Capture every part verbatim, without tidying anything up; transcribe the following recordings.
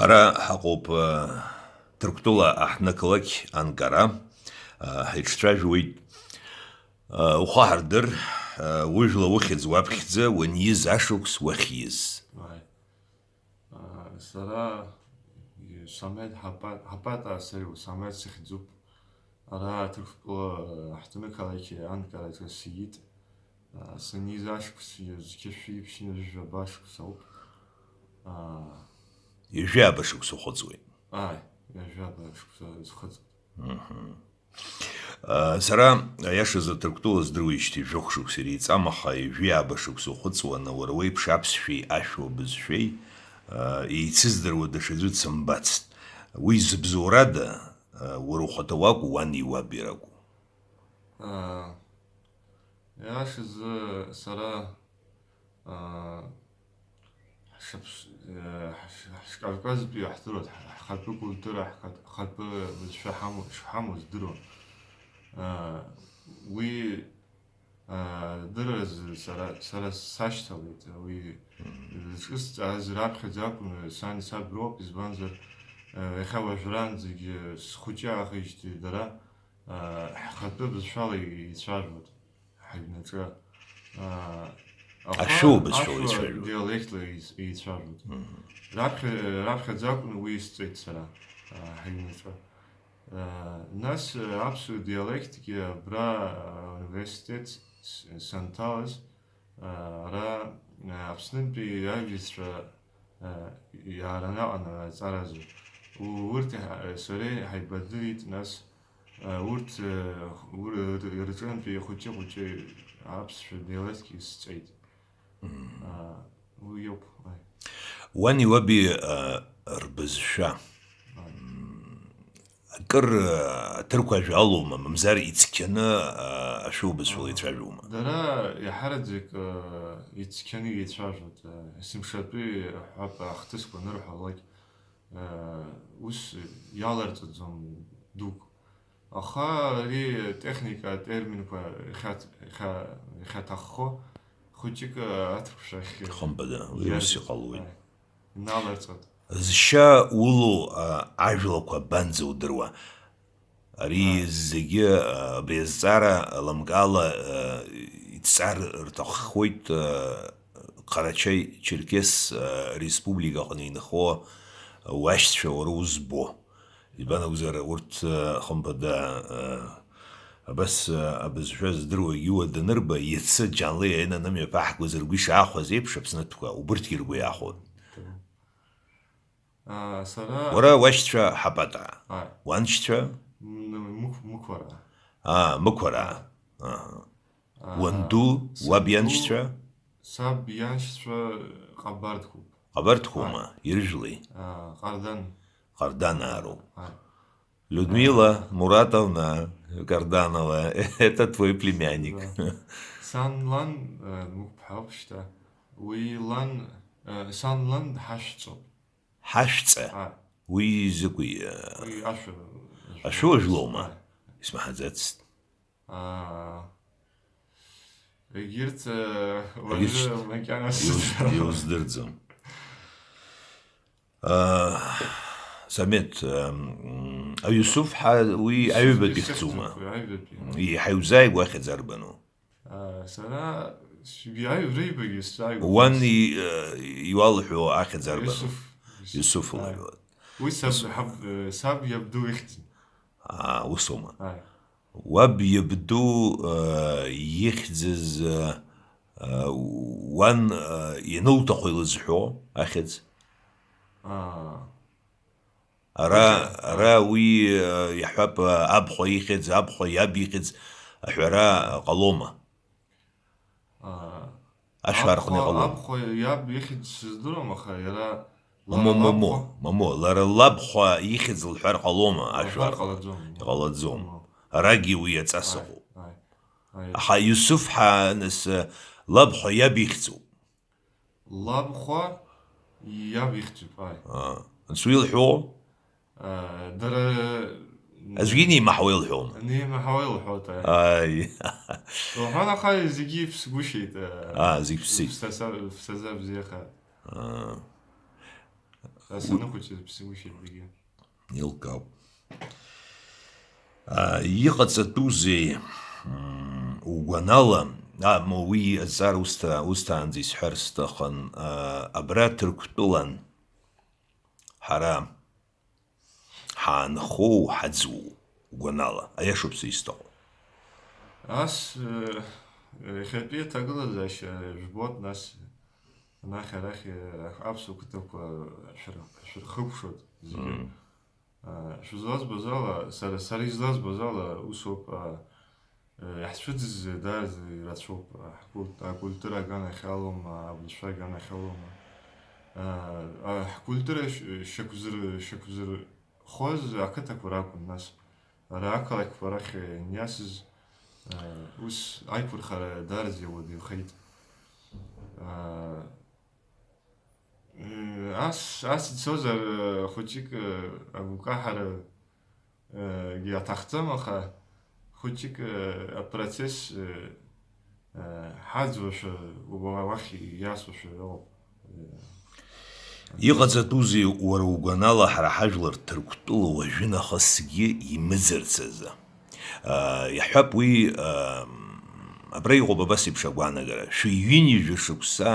Ара ҳаҟоуп, э, Ҭырқәтәыла аҳҭнықалақь анкара, э, ҳаиҿцәажәоит. Э, ухы ҳардыр, э, ужәла ухьӡ уаԥхьӡа, уаниз ашықәс уахьиз. Ааи. Э, сара, э, Самед Ҳапа-, Ҳапата сариу, Самед сыхьӡуп. Ара Ҭырқәтәыла, э, аҳҭнықалақь анкараҿы сиит. Саниз ашықәс зқьышәи ԥшьынҩажәи жәаба шықәс ауп. Ҩажәи ааба шықәса ухыҵуеит. Ааи, ҩажәи ааба шықәса схыҵуеит. Сара, аиашазы, Ҭырқәтәыла здыруеижьҭеи жәохә шықәса иреиҵам, аха ҩажәи ааба шықәса ухыҵуаны, уара уеиԥш аԥсшәеи ашәуа бызшәеи еицыздыруа даҽаӡәы дсымбацт. Уи зыбзоурада, уара ухаҭа уакәу, уани уаби ракәу? Иашазы, сара, аа, ҳшаԥш-, э, ҳш-, ҳшкавказтәи иаҳдыруан, ҳхатәы культура, ҳхатә-, ҳхатәы бызшәа ҳамоу, шҳамоу здыруан. Аа, уи, аа, дырразы сара, сара сашьҭалеит, уи зҿысҵааз раԥхьаӡа акәын, сани саби роуп, избанзар, э, иахьа уажәраанӡагьы схәыҷы аахижьҭеи дара, аа, ҳхатәы бызшәала еицәажәоит. Ҳаҩнаҿы, аа, аха ашәуа бызшәала ашәуа еицәажәоит. Диалектла еиц-, еицәажәоит. Мгм. Раԥхьа-, раԥхьаӡа акәын уи сҵеит сара, аа, ҳаҩнаҿы. Аа, нас, аа, аԥсуа диалектгьы абра, аа, ауниверситет с-, санҭалаз, аа, ара, аа, Аԥснынтәи аҩызцәа, аа, иааранаҟан аҵаразы. У-, урҭ иҳа-, сареи ҳаибадырит, нас, Урҭ, ур-, рҿынтәи хәыҷы-хәыҷы аԥсшәа диалектгьы сҵеит. Мм. Уи иоуп, аи. Уани уаби, а, рбызшәа, аи, мм, акыр, а, аҭырқәа ажәа алоума, мамзар ицқьаны, а, ашәуа бызшәала, а, ицәажәома? Дара иаҳараӡак, а, ицқьаны еицәажәоит, а, есымшатәи ҳәа ахҭысқәа анырҳәалак. Ус иаларҵаӡом дук. Аха ари атехника атерминқәа иахьат-, иахьа-, иахьаҭаххо хәыҷык аҭырқәшәахь, хымԥада, уи ус иарбац-, иҟалоит. Аи, иналарҵоит. Зшьа улоу, а, ажәлақәа банӡа удыруа? Ари, ааи, зегьы, а, абри азҵаара лымкаала, а, иҭҵаар рҭаххоит, а, Ҟарачаи-Черкес, а, республика аҟны инхо уашьцәа уара узбо. Избан акәзар, урҭ, а, хымԥада, а, абас, а, абызшәа здыруагьы уа данырба, иацы Џьанлеи аинаны мҩаԥаҳгоз ргәы ишаахәаз еиԥш, Аԥснытәқәа убырҭгьы ргәы иаахәон. Аа, сара. Уара уашьцәа Ҳапатаа. Ааи. Уаншьцәа? М-, Мықә-, Мықәраа. Аа, Мықәраа. Ааи. Аҳа. Аа, уанду, сабду, уаб ианшьцәа? Саб ианшьцәа ҟабардқәоуп. Ҟабардқәоума? Ааи. Ирыжәлеи? Аа, Ҟардан. Ҟарданаа роуп. Ааи. Людмила, аа, Муратовна Карданова, это твой племянник. Да. Сан лан, э, Мықәԥҳауп шьҭа. Уи лан, э, сан лан Ҳашәҵоуп. Ҳашәҵа. Ааи. Уи закәи, э, уи ашәа, ашәа, ашәуа жәлома? Ааи. Исмаҳаӡацт. Аа. Егьырҭ, э, егьырҭ уажәы макьана иуз-, сыздырам. Иуздырӡом. Аа, Самеҭ, ам, Аиусуф ҳа уи Иусуф аҩбатәи ихьӡума? Иусуф, аҩбатәи. Иҳаиузааигәа ахьӡ арбану? Сара сҩаҩ рыҩбагьы сааигәа. Уан и-, э, иуалҳәо ахьӡ арбану? Иусуф. Иусуф, ааи, лҳәоит. Уи саб, ҳаб, э, саб иабду ихьӡын. Аа, усоума? Ааи. Уаб иабду, э, ихьӡыз, э, э, уан, э, ианылҭаху илызҳәо ахьӡ? Аа. Ара, ара уи, э, иаҳҳәап, э, абхәа ихьӡ, абхәа иаб ихьӡ аҳәара ҟалома? Аа, ашәа архны абхәа, иҟалома? Абхәа иаб ихьӡ сыздыруам, аха иара лара лабхәа. Момо, момо, момо, лара лабхәа ихьӡ лҳәар ҟалома, ашәа архны? Лҳәар ҟалаӡом. Иҟалаӡом. Момо. Арагьы уи аҵас ыҟоуп. Ааи, ааи, ааи. Аха Иусуф ҳа, нас, э, лабхәа иаб ихьӡуп. Лабхәа иаб ихьӡуп, ааи. Аа, анцәа илҳәо? Аа, дара аӡәгьы инимаҳауа илҳәома? Инимаҳауа илҳәоит, ааи. Ааи. Лҳәан, аха зегьы иԥсгәышьеит, аа. Аа, зегь ԥсит. Ԥсаса-, ԥсаса бзиахааит. Аа. Саныхәыҷыз ԥсыуишьа зегьы. Еилкаауп. А, иҟаҵатәузеи, м, угәанала, а, ма уи аҵара усҭа-, усҭаанӡа исҳәар сҭахын, а, абра Ҭырқәтәылан ҳара ҳаанхоу, ҳаӡуоу, угәанала, аиашоуп са исҭаху. Ас, э, иахьатәи аҭагылазаашьа жәбоит, нас, анахь-арахь, э, аԥсуа қыҭақәа шәыр-, шәырхыкәшоит зегьы. Мм. Э, шәызлазбоз ала, сара, сара излазбоз ала, усоуп, э, э, иаҳцәыӡыз даараӡа ирацәоуп, э, ҳкульт-, акультура аганахь алоума, абызшәа аганахь алоума. Э, э, ҳкультура шь-, шьақәзыр-, шьақәзырхоз ақыҭақәа ракәын, нас. Ара ақалақьқәа рахь ианиасыз, э, ус аиқәырхара даараӡа иуадаҩхеит. Э, М, ас, ас ицозар, э, хәыҷык, э, агәкаҳара, э, гьы аҭахӡам, аха хәыҷык, э, апроцесс, э, э, ҳаӡуашәа, уа-, уахь иасуашәа ыҟоуп. Иҟаҵатәузеи уара угәанала ҳара ҳажәлар Ҭырқәтәыла уажәы нахысгьы имыӡырц азы? Иаҳҳәап, уи, абра иҟоуп абас еиԥш агәаанагара, шәи ҩынҩажәа шықәса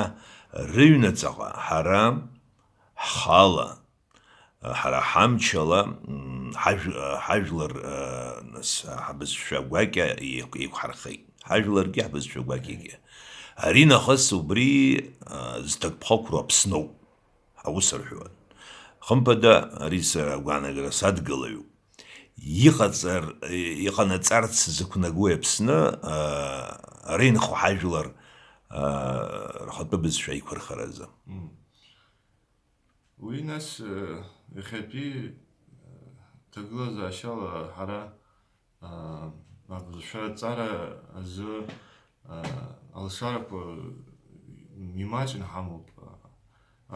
рыҩнаҵаҟа ҳара ҳхала, ҳара ҳамчала, ҳажә-, ҳажәлар, нас, ҳабызшәа гәакьа еиқә-, еиқәҳархеит. Ҳажәларгьы, ҳабызшәа гәакьагьы. Ари нахыс убри, зҭакԥхықәроу Аԥсноуп, аус рҳәуан. Хымԥада, ари сара агәаанагара садгылаҩуп. Иҟаҵар, иҟанаҵарц зықәнагои Аԥсны, ара инхо ҳажәлар, рхатәы бызшәа аиқәырхаразы? Мм. Уи нас, иахьатәи, ҭагылазаашьала ҳара, абызшәа аҵара азы, алшарақәа имаҷны ҳамоуп.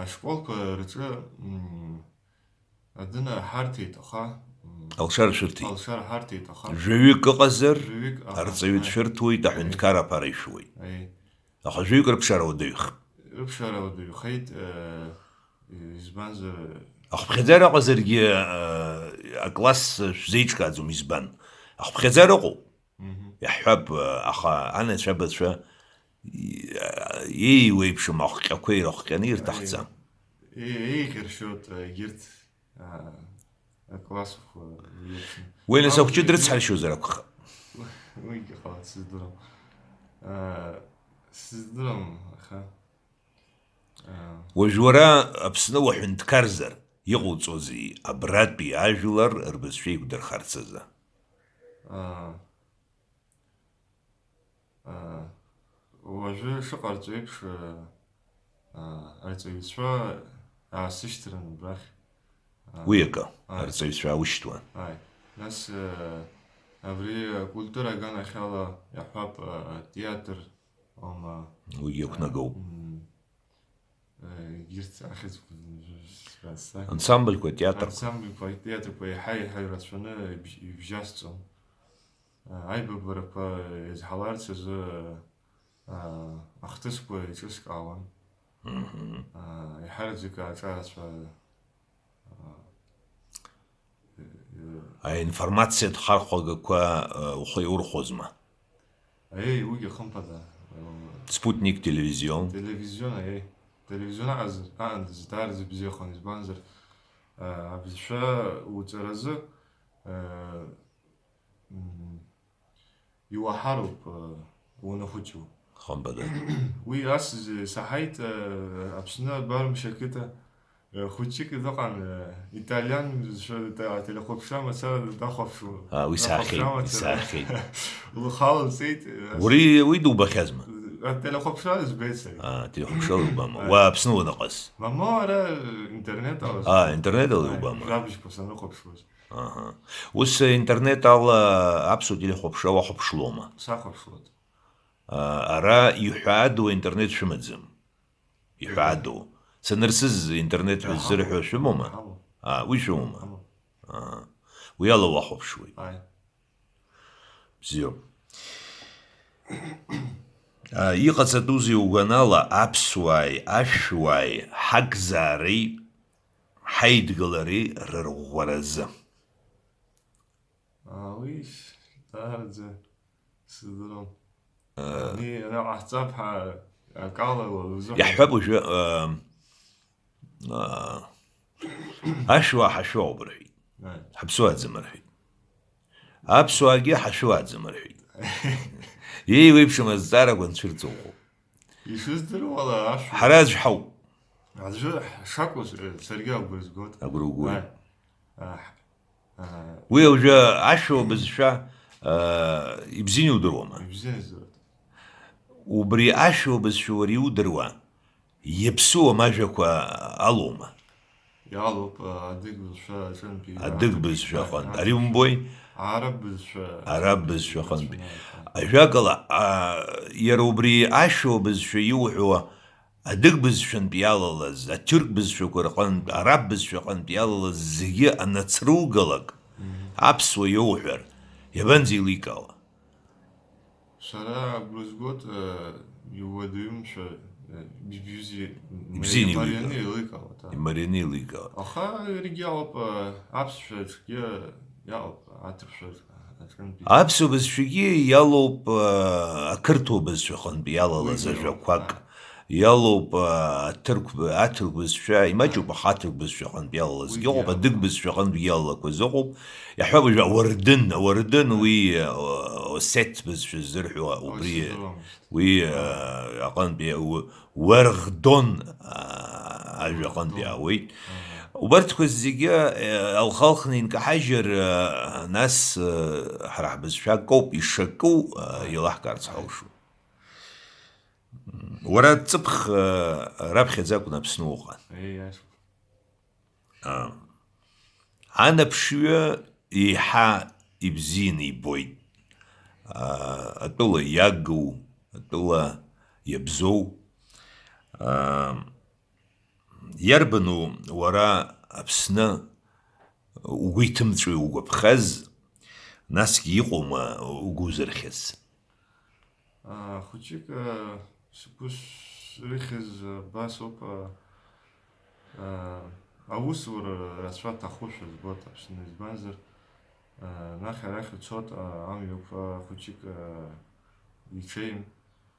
Ашколқәа рҿы, мм, Адына ҳарҭеит, аха, м, Алшара шәырҭеит. Алшара ҳарҭеит, аха. Жәаҩык ыҟазар, Жәаҩык, аха, арҵаҩы аи. Дшәырҭуеит, аҳәынҭқар Аи. Аԥара ишәуеит. Аи. Аха жәаҩык рыԥшаара уадаҩхеит. Рыԥшаара уадаҩхеит, э, избанзар, Ахыԥхьаӡара ыҟазаргьы, э, акласс шәзеиҿкааӡом, избан? Ахыԥхьаӡара ыҟоуп. Мгм. Иаҳҳәап, э, аха анацәа-абацәа, и-, еиуеиԥшым ахәҟьақәа ирыхҟьаны ирҭахӡам. Е-, еиӷьаршьоит, э, егьырҭ, э, аклассқәа ирыцны. Уи нас ахәҷы Ауаҩы дрыцҳаршьозар акәхап. Уигьы ҟалап, сыздырам. Э, сыздырам, аха, э, Уажә уара Аԥсны уаҳәынҭқарзар, иҟауҵозеи абратәи ажәлар рбызшәа еиқәдырхарц азы? Э, Аа, уажәы шыҟарҵо еиԥш, аа, арҵаҩцәа аасышьҭрын убрахь. Аа, Уи акы, ааи. Арҵаҩцәа аушьҭуан. Ааи. Нас, аа, абри акультура аганахьала иаҳҳәап, аа, атеатр, ама, Уигьы иақәнагоуп. М, Егьырҭ ахьӡқәа сҳәац. Ансамбльқәа, театрқәа. Ансамбльқәа, театрқәа еиҳа-еиҳа ирацәаны ибжь-, ибжьасҵон. Аибабарақәа иазҳаларц азы, ахҭысқәа еиҿыскаауан. Мгм. Еиҳараӡак аҿарацәа, Аинформациатә хархәагақәа, э, ухы иаурхәозма? Аиеи, уигьы хымԥада. Спутник телевизион. Телевизион, аиеи. Телевизион аҟаз-, аҟандаз даараӡа ибзиахон, избанзар, э, абызшәа уҵаразы, э, м, Иуаҳароуп, э, унахәыҷу. Хымԥада. Уи ас зи-, саҳаит, э, Аԥсны абар мшьа қыҭа, э, хәыҷык дыҟан, э, италиан зшәа-, та-, телехәаԥшра мацара дахәаԥшуан. А, уи саахьеит, Дахәаԥшра уи мацара. Саахьеит. Лхала лҵеит, э, Ури, уи дубахьазма? Ателехәаԥшра збеит сара. А, телехәаԥшра лбама? Аи. Уа Аԥсны уаныҟаз? Мамоу ара, э, интернет ала. А, интернет ала Аи, иубама? Жәабжьқәа санрыхәаԥшуаз. Аҳа. Ус, э, интернет ала аԥсуа телехәаԥшра уахәаԥшлома? Сахәаԥшлоит. А, ара иҳәаадоу аинтернет шәымаӡам? Иҳәаадоу. Санырсыз интернет ҳәа Аҳа. Ззырҳәо шәымоума? Аҳа. А, уи шәымоума? Аҳа. Аҳа. Уи ала уахәаԥшуеит. Ааи. Бзиоуп. А, иҟаҵатәузеи угәанала аԥсуааи, ашәуааи, ҳакзаареи, ҳаидгылареи рырӷәӷәаразы. Уи даараӡа сыздырам. Ани, ара ҟаҳҵап ҳәа акала уара узыҳәан. Иаҳҳәап уажәы, аа, аа, ашәуа ҳашәоуп рҳәеит. Ааи. Ҳаԥсуаӡам рҳәеит. Аԥсуаагьы ҳашәуаӡам рҳәеит. Еиуеиԥшым азҵаарақәа нцәырҵоуп. Ишыздыруа ала, ашәа. Ҳара аӡә ҳауп. Аӡәы шакәу, э, саргьы агәра згоит. Агәра угоит. Ааи. Аҳ. Аа. Уи уажәы ашәа бызшәа, аа, ибзианы иудыруама? Ибзианы здыруеит. Убри ашәа бызшәа уара иудыруа, иаԥсуам ажәақәа алоума? Иалоуп, а, адыг бызшәа аҿынтәи. Адыг бызшәа аҟынтә. Ари умбои? Араб бызшәа. Араб бызшәа аҟынтә. Ажәакала, а, иара убри ашәа бызшәа иуҳәо, адыг бызшәантә иалалаз, аҭырк бызшәақәа рҟынтә, араб бызшәа аҟынтә иалалаз зегьы анацругалак, мгм, аԥсуа иоуҳәар, иабанӡеиликаауа? Сара агәра згоит, э, иуадаҩымшәа, э, бибиузи, ибзианы марианы еиликаауеит, еиликаауеит, а. Имарианы еиликаауеит. Аха иаргьы иалоуп, э, аԥсшәаҿгьы иалоуп, аҭырқәшәа аҿынтәи. Аԥсуа бызшәагьы иалоуп, э, ақырҭуа бызшәа аҟынтә иалалаз, уигьы иалоуп, ажәақәак. А. Иалоуп, а, аҭырқә-, аҭырқә бызшәа, имаҷуп, аха аҭырқә бызшәа аҟынтә иалалазгьы ыҟоуп, адыг бызшәа аҟынтә иалалақәаз ыҟоуп. Иаҳҳәап, уажәы ауардын, ауардын уи, а, осет бызшәа ззырҳәо убри, уи, а, аҟынтә иа-, у-, уарӷдон, а, ажәа аҟынтә иаауеит. Убарҭқәа зегьы, а, алхалхны инкаҳажьыр, а, нас, а, ҳара ҳбызшәа акоуп, ишакоу, а, еилаҳкаарц ҳалшоит. Уара ҵыԥх, э, раԥхьаӡа акәын Аԥсны уҟан. Еи, иашоуп. А, анаԥшҩы еиҳа ибзианы ибоит. А, атәыла иагу, атәыла иабзоу. А, Иарбану уара Аԥсны угәы иҭымҵәо иугәаԥхаз, насгьы иҟоума угәы узырхьыз? Аа, хәыҷык, аа, сгәы срыхьыз абас ауп, аа, аа, аусура рацәа аҭахушәа збоит Аԥсны, избанзар, аа, анахь-арахь уцот, аа, амҩақәа хәыҷык, аа, иҽеим,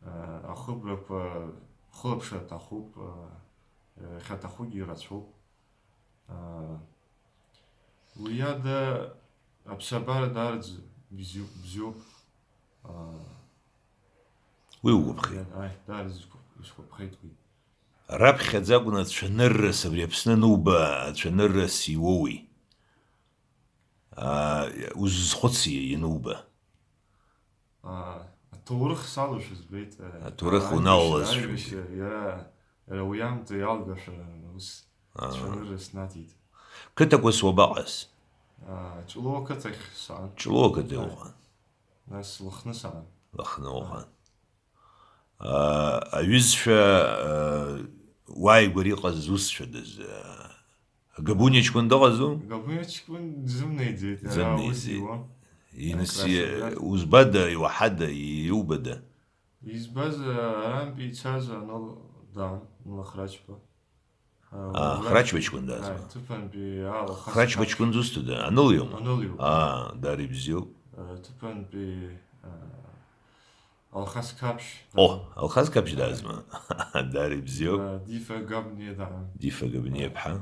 аа, ахыбрақәа хылаԥшра аҭахуп, аа, Иахьаҭахугьы ирацәоуп. Аа, уи ада аԥсабара даараӡа бзиоуп, бзиоуп. Аа, уи угәаԥхеит? Ааи, даараӡа исгәаԥ-, исгәаԥхеит уи. Раԥхьаӡа акәын ацәаныррас, абри Аԥсны ануба, ацәаныррас иуоуи? Аа, узызхәыци иануба? Аа, аҭоурых салоушәа збеит, аа, аҭоурых уналалазшәа. Аибашьра, аибашьра, иара, иара уи аамҭа иалгашәа ус, аа, цәанырра снаҭеит. Қыҭақәас уабаҟаз? Аа, Ҷлоу ақыҭахь саан. Ҷлоу ақыҭа, аа, уҟан? Нас Лыхны саан. Лыхны уҟан. Аа, аҩызцәа, аа, уааигәара иҟаз усцәадаз, аа, Габуниа ҷкәын дыҟазу? Габуниа ҷкәын дзымнеиӡеит, иара аус зымнеиӡеит. Иуан. Иныс-, Акрасикра. Узбада, иуаҳада, иубада? Избаз, а, арантәи ицаз Аныл даан, Аныл Храчба. А, а, Храчба ҷкәын даазма? Аи, ҭыԥантәи, а, Алхас Храчба Қаԥшь. Ҷкәын зусҭада? Аныл иоума? Аныл иоуп. А, дара ибзиоуп. А, ҭыԥантәи, а, Алхас Қаԥшь. О, Алхас Қаԥшь даазма? Дара ибзиоуп. А, Дифа Габниа даан. Дифа Габниа ԥҳа.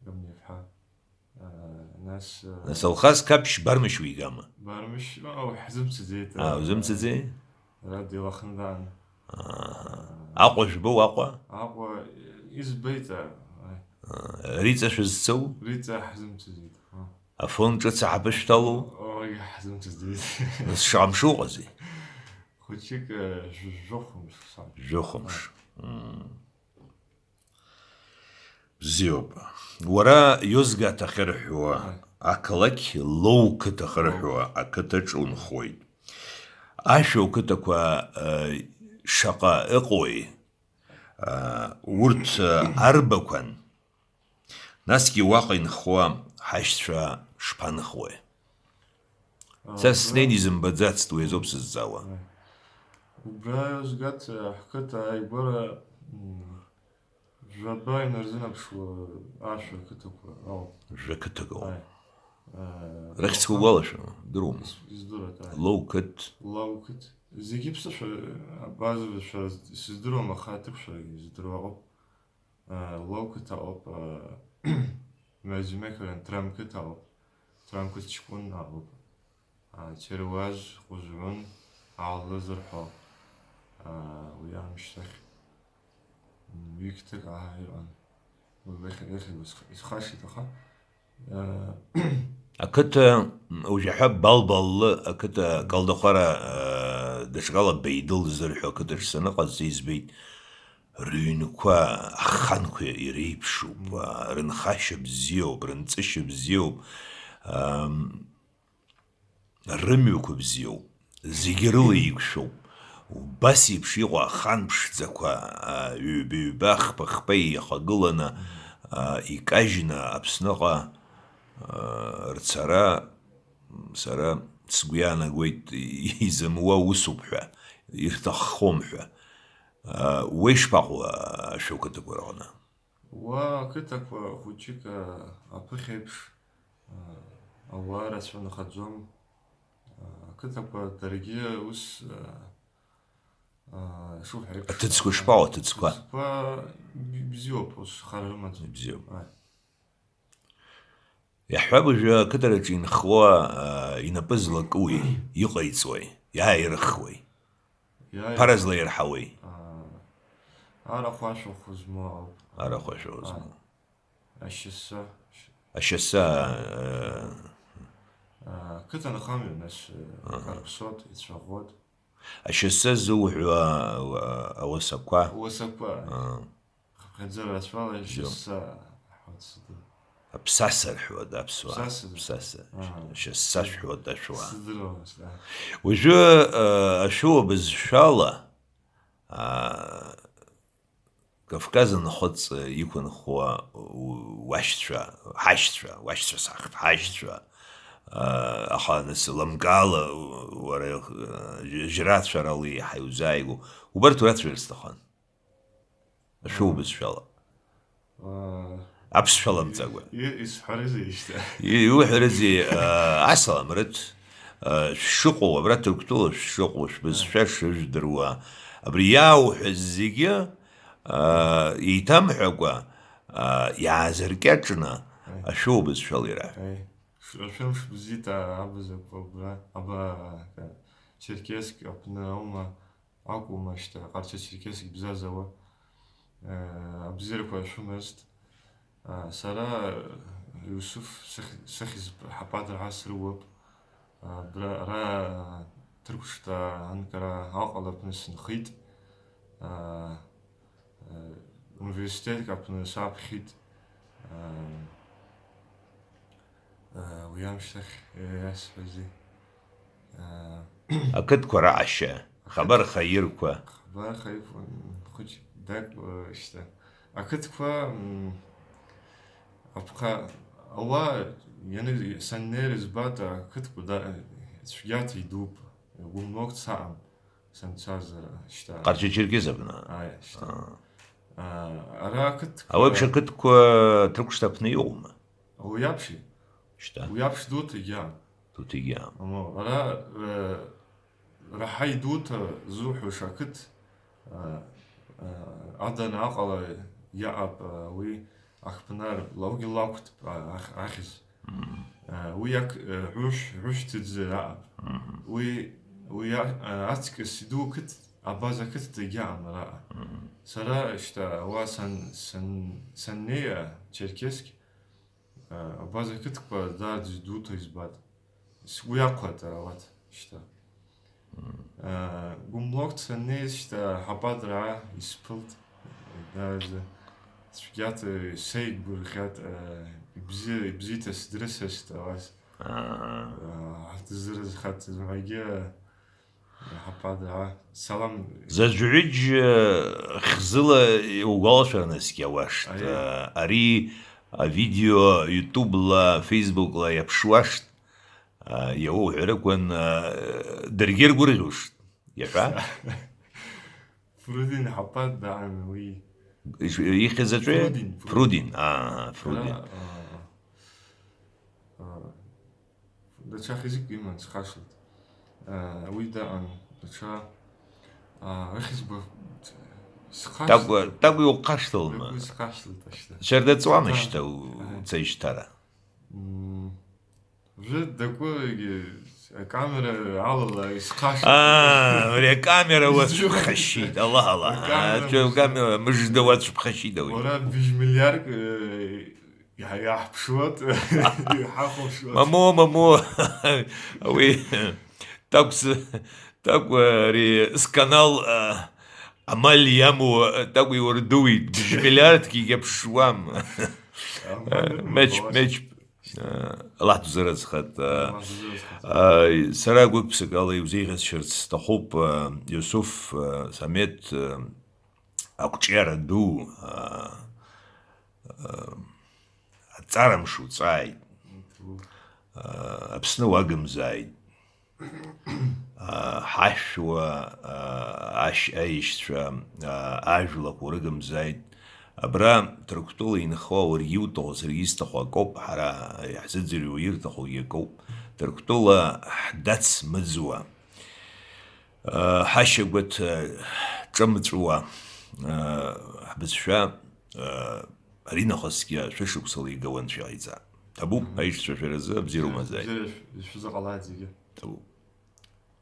Габниа ԥҳа. Аа, нас, аа, нас Алхас Қаԥшь Бармышь уигама? Бармышь, аа, ҳзымцаӡеит, аа, аа, узымцаӡеи? Ара дилахны даан. Аҳа. Аҟәа жәбоу, Аҟәа? Аҟәа, избеит, аа, аи. Аа, Риҵа шәызцоу? Риҵа ҳзымцаӡеит, аа. Афон ҿыц аҳаԥы шәҭалоу? Ой, ҳзымцаӡеит. Нас шаҟа мшы уҟази? Хәыҷык, аа, жәы-, жәохә мшы саан. Жәохә мшы. Аи. Мм. Бзиоуп. Уара Иозга аҭахьы рҳәуа, ақалақь Лоу қыҭа ахьырҳәуа ақыҭаҿ унхоит. Ашәа уқыҭақәа, э, шаҟа ыҟои? Э, урҭ, э, арбақәан? Насгьы уаҟа инхо ҳашьцәа шԥанхуеи? Са снеин изымбаӡацт, уи азоуп сызҵаауа. Убра Иозгаҭ, э, ҳқыҭа ааигәара, м, Жәаба инарзынаԥшуа ашәа ақыҭақәа ауп. Жәа қыҭак ауп. Аи. Э, Рыхьӡқәа Лауқыҭ, угәалашәама? Удыруама? Из-, издыруеит, аи. Лоу қыҭ. Лоу қыҭ. Зегьы ԥсышәа, абаза шәара сыздыруам, аха аҭыԥ шәарагьы издыруа ыҟоуп. Э, Лоу қыҭ ауп, э, Мҩаӡемеқьаран Ҭрам қыҭ ауп. Ҭрам қыҭ ҷкәын ауп. А, Черуаз, Ҟәызӷәын, Ааллы зырҳәо, а, уи аамышьҭахь, м, ҩ-қыҭак ааҳа иҟан. Уи лахь-, лахьынтә исх-, исхашҭит, аха, а, Ақыҭа, м, уажәаҳәа Балбаллы ақыҭа Галдахәара, а, даҽакала Беидыл зырҳәо ақыҭаҿ саныҟаз избеит, рыҩнқәа аханқәа иреиԥшуп, а, рынхашьа бзиоуп, рынҵышьа бзиоуп, ам, рымҩақәа бзиоуп, зегьы рыла иқәшәоуп. Убас еиԥш иҟоу ахан ԥшӡақәа, а, ҩба-ҩба, хԥа-хԥа еихагыланы, а, икажьны Аԥсныҟа, а, рцара, сара сгәы иаанагоит, изымуа усуп ҳәа, ирҭаххом ҳәа. А, уа ишԥаҟоу, а, ашәа қыҭақәа рҟны? Уа ақыҭақәа хәыҷык, а, аԥыхьеиԥш, а, ауаа рацәа нхаӡом. А, ақыҭақәа даргьы ус, а, а, ишуҳәо еиԥш, Аҭыӡқәа шԥаҟоу, аҭыӡқәа? Аҭыӡқәа б-, бзиоуп, ус хар рымаӡам. Ибзиоуп. Аи. Иаҳҳәап, уажәы ақыҭараҿы инхо, а, инапы злакуи, иҟаиҵои, иааирыхуеи, Иааи-, ԥара злаирҳауеи? а, арахә ашәахә змоу ауп. Арахә ашәахә змоу. Ашьаса. Ашьаса, а, А, қыҭанхамҩа, нас, э, Аха. Карԥсот, ицәаӷәот. Ашьаса зуҳәо, а, а, ауасақәа. Уасақәа. А, Хыԥхьаӡа рацәала ашьаса ҳәа сыдым. Аԥсаса рҳәоит аԥсуаа. Ԥсаса. Ԥсаса. Аҳа. Шьасса шәҳәоит ашәуаа. Сыдыруамызт, а. Уажәы, э, ашәуа бызшәала, а, Кавказ анхыҵ иқәынхо у-, уашьцәа, ҳашьцәа, уашьцәа сахт, ҳашьцәа, а, аха нас лымкаала, уара, э, жь-, жьрацәарала еиҳа иузааигәоу, убарҭ урацәажәар сҭахын. Ашәуа бызшәала. Аа, Аԥсшәаламҵакәа. и-, исҳәарызеишь? И-, иуҳәарызеи, а, асалам рыҭ, а, шәшыҟоу, абра Ҭырқәтәыла шәшыҟоу, шәбызшәа шыжәдыруа, абри иаауҳәаз зегьы, а, еиҭамҳәакәа, а, иаазыркьаҿны ашәуа бызшәала ираҳәа. Аи. Ш-, шәымш бзиа, абазақәа абра, аба, Черкесск аҟны аума, акәума шьҭа, Ҟарча-Черкесск бзазауа, э, абзиарақәа шәымазт. А, сара, Иусуф сыхь-, сыхьӡ ҳападраа срыуп. А, бра-, ара, Ҭырқәшҭа анкара аҟала аҟны сынхеит. А, э, университетк аҟны саԥхьеит. А, а, уи амшьҭахь, э, иасҳәозеи? А, Ақыҭқәа раашьа, хабар хаирқәа. Хабар хаирқәа, хәыҷ дак, э, шьҭа. Ақыҭқәа, м, аԥха-, ауаа ианы саннеир избат, ақыҭқәа да-, цәгьаҭа идууп, гәымлокт саам, санцаз, шьҭа. Ҟарча-Черкес аҟны. Аи, шьҭа. Аа. А, ара ақыҭқәа. Ауеиԥш ақыҭқәа Ҭырқәшҭа аҟны иҟоума? Уи аԥшьи? Шьҭа. Уи аԥш дуҭагьы аам. Дуҭагьы аам. Амал, ара, э, раҳа идуҭа зуҳәош ақыҭ, э, э, аданы аҟала иаҟап, э, уи ахԥнар, лаугьы лакәтп, а-, ах-, ахьӡ. Э, уи ак-, э, ҳәышә, ҳәышәҭыӡы аҟап. Уи, уи а-, э, аҵкыс иду қыҭ, абаза қыҭ дагьаҟам араҟа. Сара шьҭа уа сан-, сан-, саннеи, а, Черкесск, Абаза қыҭқәа даараӡа идуҭо избат. Сгәы иахәеит ауат шьҭа. Гәымлокт саннеиз шьҭа ҳападраа исԥылт. Даараӡа цәгьаҭа сеигәырӷьаҭ, ибзиа, ибзиҭа сдрысасит ауас. Ҳдызрызхат зымҳәагьы. Иаҳаԥада, аа, салам. Заҵә ҩыџьа хьӡыла иугәалашәар наскьауашт. Аиеи. Ари авидео YouTube-ла, Facebook-ла иаԥшуашт, иауҳәарыкәын, даргьы иргәырӷьушт, иаҳәа. Фрудин ҳапад даан уи. Иш- Ихьӡ аҵәы? Фрудин, Фрудин. Аа, Фрудин. Ара, а, а, даҽа хьӡык иман, схашҭит. А, уи даҟан, даҽа, а, ихьӡ б-, схашҭит. Такәа, такәа иухашҭалма? Такәа схашҭит, ашьҭа. Шьардаҵуама Аха. Шьҭа у- Аха. Уцеижьҭара? М, Жәы дакәыгьы акамера алала исхашҭит. Аа, ари акамера уацәыԥхашьеит, Аллаҳ, Аллаҳ. Акамера Аӡәы акамера мыжда уацәыԥхашьеит ауаҩ. Уара быжь миллиарк, э, иа-, иаҳԥшуеит, иҳахәаԥшуеит. Мамо, мамо. Уи такәс такәа ари сканал а, амал иамоу такәа иурдуит. Быжь миллиардгьы иаԥшуам. Амал Меч, иамоу. меч. Аллаҳ дузыразхат. Аллаҳ дузыразхат. Ааи, сара гәык-ԥсыкала иузеиӷьасшьарц сҭахуп, Иусуф, Самеҭ, ақәҿиара ду, аҵарамш уҵааит, Аԥсны уагымзааит, ҳашәуа, ашь-, аишьцәа, ажәлақәа урыгымзааит. Абра Ҭырқәтәыла инхо уаргьы иуҭаху, саргьы исҭаху акоуп, ҳара иаҳзыӡырҩуа ирҭахугьы акоуп. Ҭырқәтәыла ҳдацмыӡуа, ҳашьагәыҭ ҿымҵәуа, ҳбызшәа аринахысгьы шәышықәсала игауа Анцәа иҟаиҵа. Ҭабуп, аишьцәа шәаразы абзиара умазааит. Бзиара шәзыҟалааит зегьы. Ҭабуп.